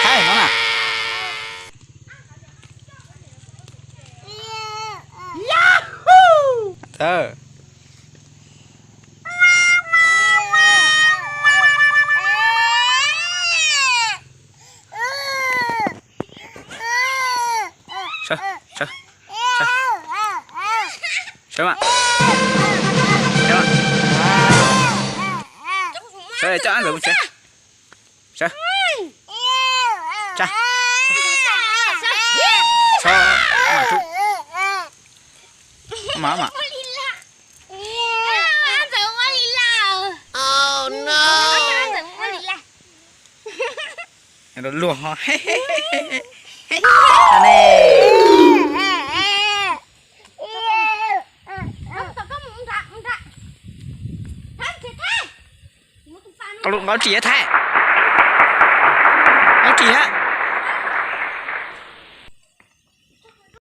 Thaij no na. Sawv, sawv, sawv, sawv mas. Sawv mas. Sawv, coj ab ntawd mus tsev. Sawv. Tsa. Tso. Mas, mas. Luag ho. Ne. Tau lub nqaub ris thiab Thaib. Nqaub ris thiab.